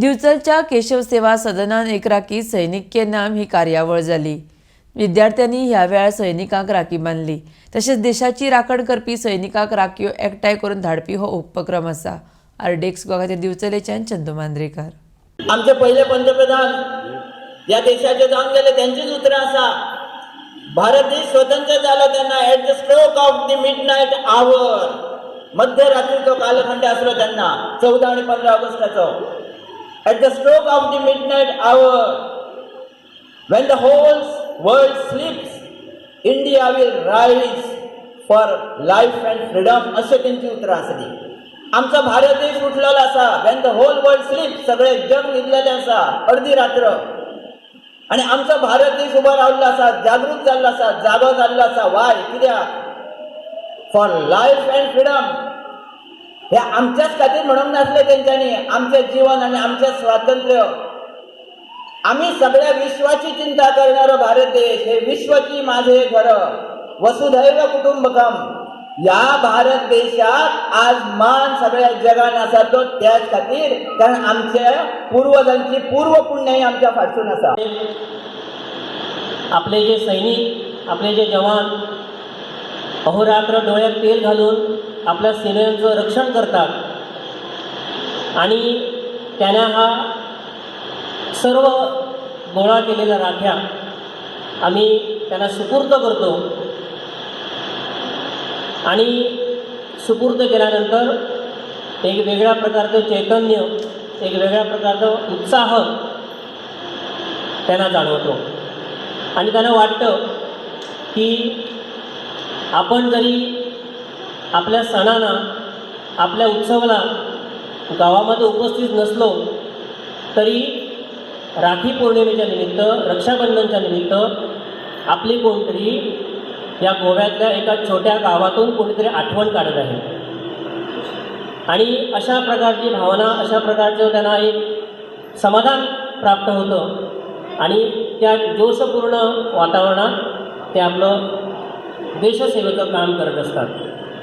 दिवचलच्या केशव सेवा सदनान एक राखी सैनिक के नाम ही कार्यावळ जाली. विद्यार्थ्यांनी ह्या वेळार सैनिकांक राखी बांदली. तशेंच देशाची राखण करपी सैनिकांक राखयो एकठांय करून धाडपी हो उपक्रम आसा. आरडीएक्स गोवा खातीर दिवचलेच्यान चंदू मांद्रेकार. आमचे पहिले पंतप्रधान या देशाचे जावन गेले, त्यांचीच उतरां आसा. भारत देश स्वतंत्र जालो तेन्ना at the stroke of the midnight hour, मध्यरात्रीचो कालखंड आसलो तेन्ना, 14 आणि 15 ऑगस्टाचो, at the stroke of the midnight hour, when the whole world sleeps, India will rise for life and freedom, अशें तेंची उतरां आसली. आमचो भारत देश उठलेलो आसा when the whole world sleep. सगळे जग न्हिदलेलें आसा, अर्दी रात्र, आणि आमचो भारत देश उबो रावल्लो आसा, जागृत जाल्लो आसा, जागो जाल्लो आसा. वाय? कित्याक? For life and freedom. हे आमच्याच खातीर म्हणूंक नासलें तेंच्यांनी, आमचें जीवन आनी आमचें स्वातंत्र्य. आम्ही सगळ्या विश्वाची चिंता करणारो भारत देश. हे विश्वची माझे घर, वसुधैव कुटुंबकम. या भारत देशात आज मान सगळ्या जगान आसा तो त्याच खातीर, कारण आमच्या पूर्वजांची पूर्व पुण्याई आमच्या फाटसून आसा. आपले जे सैनिक, आपले जे जवान अहोरात्र डोळ्यात तेल घालून आपल्या सीमेचं रक्षण करतात आणि त्यांना हा सर्व गोळा केलेल्या राख्या आम्ही त्यांना सुपूर्द करतो आणि सुपूर्द केल्यानंतर एक वेगळ्या प्रकारचं चैतन्य, एक वेगळ्या प्रकारचा उत्साह त्यांना जाणवतो आणि त्यांना वाटतं की आपण जरी आपल्या सणांना, आपल्या उत्सवाला गावामध्ये उपस्थित नसलो तरी राखी पौर्णिमेच्या निमित्त, रक्षाबंधनच्या निमित्त आपली कोणतरी या गोव्यातल्या एका छोट्या गावातून कोणीतरी आठवण काढत आहे. आणि अशा प्रकारची भावना, अशा प्रकारचं त्यांना एक समाधान प्राप्त होतं आणि त्या जोशपूर्ण वातावरणात ते आपलं देशसेवेचं काम करत असतात.